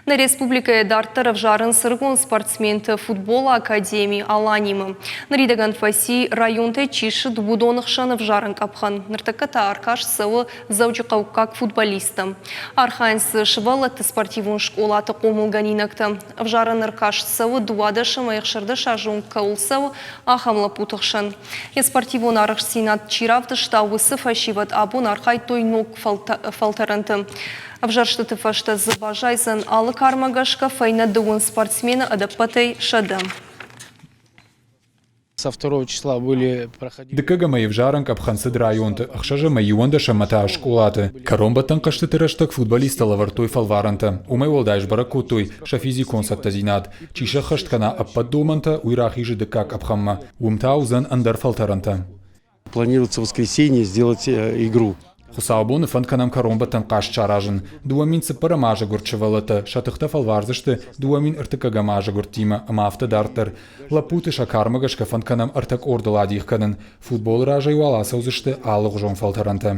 Нӕ республикӕйы дарддӕр ӕвзарынц ӕрыгон спортсменты футболы академи Аланимы. Ныридӕгӕн фӕци, районтӕй чи ссыд, уыдоны хсӕн ӕвзарӕн къӕпхӕн. Ныртӕккӕ та ӕркаст цӕуы дзӕуджыхъӕуккаг футболисттӕм. Архайынц дзы сывӕллӕтты спортивон скъолаты хъомылгӕнинӕгтӕ. Ӕвзарӕн ӕркаст цӕуы 12 ӕмӕ 16 азы онг кӕуыл цӕуы, ахӕм лӕппуты хсӕн. Йӕ спортивон арӕхстдзинад чи равдыста, уыцы фӕсивӕд абон архайдтой ног фӕлтӕрӕнты. Ӕвзӕрстыты фӕстӕ дзы баззайдзӕн алы кармӕ гӕсгӕ фӕйнӕ дыууын спортсмены ӕдӕппӕтӕй 100. Со второго числа были проходили. Дыккӕгӕм ӕвзарӕн къӕпхӕн цыд районты ӕхсӕз ӕмӕ иуӕндӕс ӕмӕ та скъолаты. Кӕронбӕттӕн хъӕзтыты рӕстӕг футболисттӕ лӕвӕрдтой фӕлварӕнтӕ. Уымӕй уӕлдай сбӕрӕг кодтой сӕ физикон цӕттӕдзинад. Чи сӕххӕст кӕна ӕппӕт домӕнтӕ, уый рахизы дыккаг къӕпхӕнмӕ. Уым та уыдзӕн ӕндӕр фӕлтӕрӕнтӕ. Планируется в воскресенье сделать игру. Хуыцаубоны фӕнд кӕнӕм кӕронбӕттӕн хъазт саразын. 2004 азы гуырд сывӕллӕттӕ сӕ тыхтӕ фӕлвардзысты 2003 азы гуырдтимӕ ӕмӕ афтӕ дарддӕр. Лӕппуты сӕ кармӕ гӕсгӕ фӕнд кӕнӕм ӕртӕ къордыл адих кӕнын. Футболы разӕй уал ацӕудзысты алыгъуызон фӕлтӕрӕнтӕ.